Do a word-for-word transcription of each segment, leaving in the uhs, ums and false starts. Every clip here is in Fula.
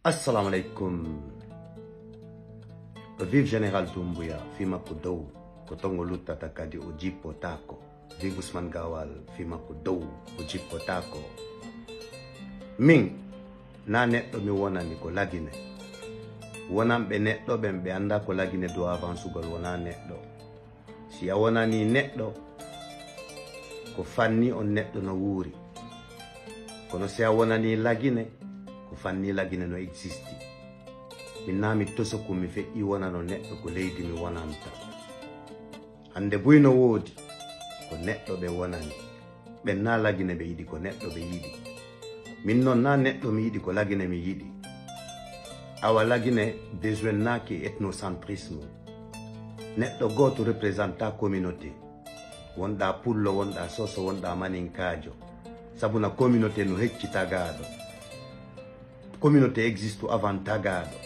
Assalamu alaikum. Vive Général Doumbouya, fii makko dow, ko ton o luttata kadi o jippotaako. Vive Ousmane Gawal, fii makko dow, o jippotaako. Min, na neɗɗo mi wonani, ko lagine. Wonanɓe neɗɗo ɓen, ɓe annda ko lagine do avansugol wona neɗɗo. Si a wonani neɗɗo, ko fanni on neɗɗo no wuuri. Kono si a wonani lagine, ko fanni lagine no existi. Min na mi tosoku mi feƴƴi wonano neɗɗo, ko leydi mi wonanta. Hande buy no woodi, ko neɗɗo ɓe wonani. Ɓen na lagine ɓe yiɗi, ko neɗɗo ɓe yiɗi. Min non na neɗɗo mi yiɗi, ko lagine mi yiɗi. Awa lagine besoin naki ethnocentrisme. Neɗɗo gooto représenta communauté. Wonɗa pullo, wonɗa soso, wonɗa maninkaajo. Sabu na communauté no hecci tagaaɗo. Communauté existe avant tagaaɗo.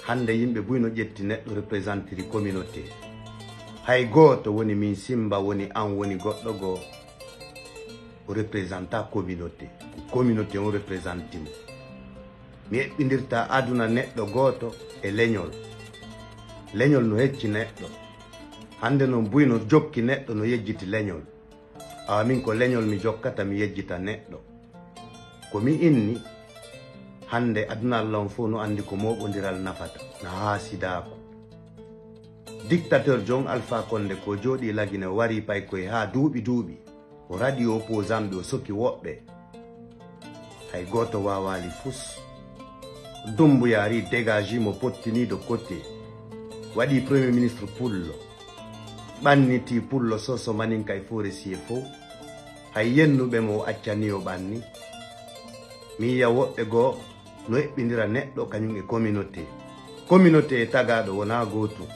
Hande yimɓe buy no ƴetti neɗɗo représentiri communauté. Hay gooto woni min Simba, woni an, woni goɗɗo goo. O représenta communauté. Ko communauté on représenti mo. Mi eɓɓindirta aduna neɗɗo gooto e leñol. Leñol no hecci neɗɗo. Hande non buy no jokki neɗɗo no yejjiti leñol. Awa min ko leñol mi jokkata, mi yejjita neɗɗo. Ko mi inni, hande aduna Allah on fow no andi ko mooɓondiral nafata, na haasidaako. Dictateur John Alpha Condé ko jooɗi lagine wari pay koy haa duuɓi duuɓi. O raɗi opposant ɓe, o soki woɓɓe. Hay gooto waawaali fus. Doumbouya ari dégagé mo, pottini de côté. Waɗi premier ministre pullo. Ɓanniti pullo soso maninka e forestier fow. Hay yennuɓe mo o accani o ɓanni. Mi yiya woɓɓe goo no eɓɓindira neɗɗo kañum e communauté. Communauté e tagaaɗo wona gootum.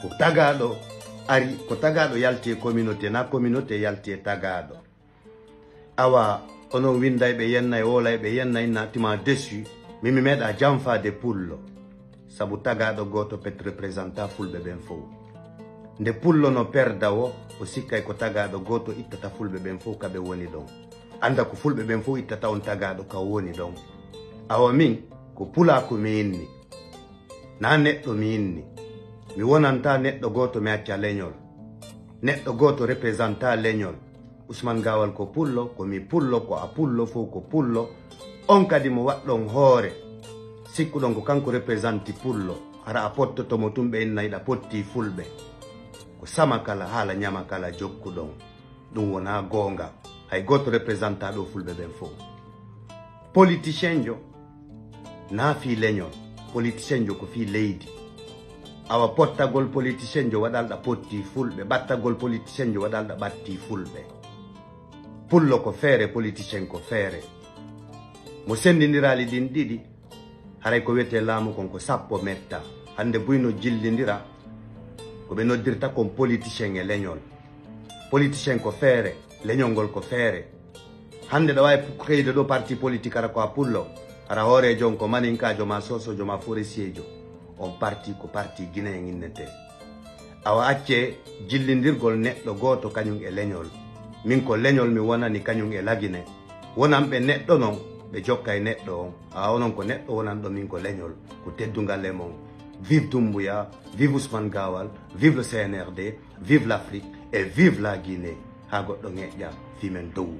Ko tagaaɗo ari, ko tagaaɗo yalti e communauté, na communauté yalti e tagaaɗo. Awa, onon winndayɓe yennay, woolayɓe yennay, na tima déçu. Min mi meeɗa janfaade pullo. Sabu tagaaɗo gooto pet représenta fulɓe ɓen fow. Nde pullo no perda o, o sikkay ko tagaaɗo gooto ittata fulɓe ɓen fow ka ɓe woni ɗon. Annda ko fulɓe ɓen fow ittata on tagaaɗo ka o woni ɗon. Awa min, ko pulaaku mi inni. Na neɗɗo mi inni. Mi wonanta neɗɗo gooto mi acca leñol. Neɗɗo gooto représenta leñol. Ousmane Gawal ko pullo, ko mi pullo, ko a pullo, fow ko pullo. On kadi mo waɗɗon hoore, sikkuɗon ko kanko représenti pullo. Hara a pottoto mo tun ɓe inna hiɗa potti fulɓe. Ko sama kala, haala ñama kala jokkuɗon. Ɗum wona goonga. Hay gooto représenta ɗo fulɓe ɓen fow. Politicien jo na fii leñol, politicien jo ko fii leydi. Awa pottagol politicien jo waɗalɗa potti fulɓe, ɓattagol politicien jo waɗalɗa ɓatti fulɓe. Pullo ko feere, politicien ko feere. Mo senndindiraali ɗin ɗiɗi, haray ko wiyetee laamu kon ko sappo metta. Hannde buy no jillindira ko ɓe noddirta kon politicien e leñol. Politicien ko feere, leñol ngol ko feere. Hannde ɗa waawi pu-, xeyde ɗo parti politique hara ko a pullo, hara hooreejo on ko maninkaajo ma soosoojo ma forestiyeejo. On parti ko parti Guinéen innetee. Awa accee jillindirgol neɗɗo gooto kañum e leñol. Min ko leñol mi wonani kañum e lagine. Wonanɓe neɗɗo non, ɓe jokkay neɗɗo on. Awa onon ko neɗɗo wonanɗo, min ko leñol. Ko teddungal e mon. Vive Doumbouya, vive Ousmane Gawal, vive le C N R D, vive l'Afrique et vive la Guinée. Haa goɗɗo ŋeƴƴa, fii men dow.